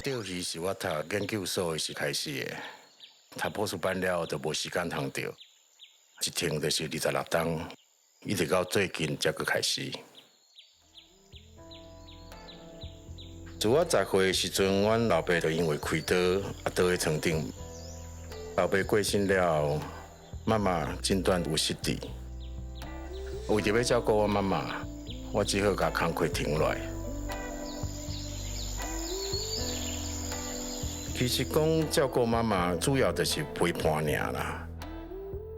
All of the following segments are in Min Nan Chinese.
釣魚是我讀研究所的時開始的，讀博士班了後就無時間通釣，一停就是26冬，一直到最近才閣開始。自我10歲的時陣，阮老爸就因為開刀啊倒佇床頂。老爸過身了後，媽媽診斷有失智，為著欲照顧阮媽媽，我只好共工課停落來。其實講照顧媽媽，主要就是陪伴爾啦，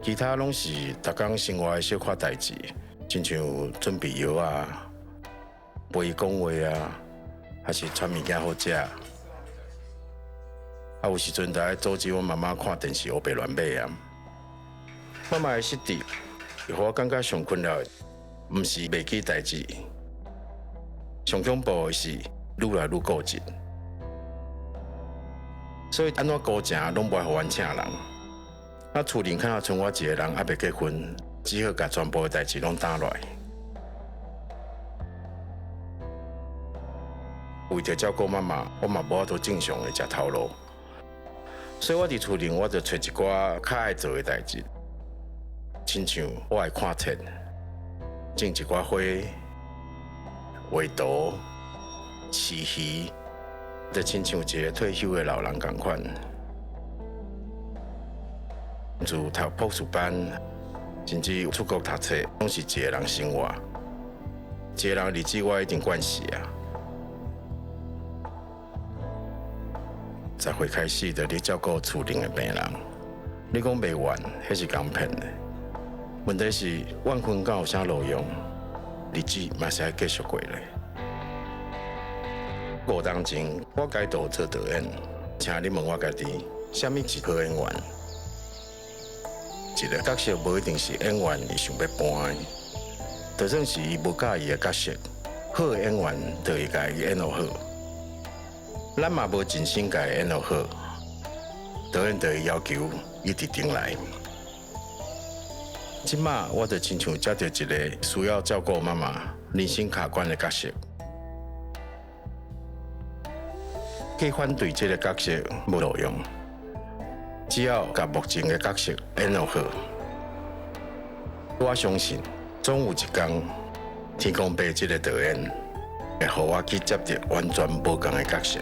其他攏是逐工生活的小可代誌，親像準備藥啊、陪伊講話啊，還是傳物件予食。啊，有時陣就愛阻止阮媽媽看電視烏白亂買啊。媽媽的失智，予我感覺上困擾的，毋是袂記代誌，上恐怖的是愈來愈固執。所以按怎孤情攏袂予阮請人。啊，厝裡較剩我一个人猶未結婚，只好共全部的代誌攏擔落來。為著照顧媽媽，我嘛無法度正常的食頭路，所以我佇厝裡我就揣一寡較愛做的代誌，親像我愛看冊、種一寡花、畫圖、飼魚，就親像一个退休的老人仝款。自讀博士班，甚至出國讀冊，攏是一个人生活。一个人的日子我已經慣勢啊。10歲開始就咧照顧厝裡的病人，你講袂怨，彼是共騙的。問題是怨恨敢有啥路用？日子嘛是愛繼續過咧。5冬前，我改道做導演，請你問我家己，啥物是好演員？一个角色無一定是演員伊想欲扮的，就算是伊無佮意的角色，好的演員就會共伊演予好。咱嘛無盡心共伊演予好，導演就會要求一直重來。這馬我就親像接著一个需要照顧媽媽、人生卡關的角色，去反對這个角色無路用，只要共目前的角色演予好，我相信總有一天，天公伯這个導演會予我去接著完全無仝的角色。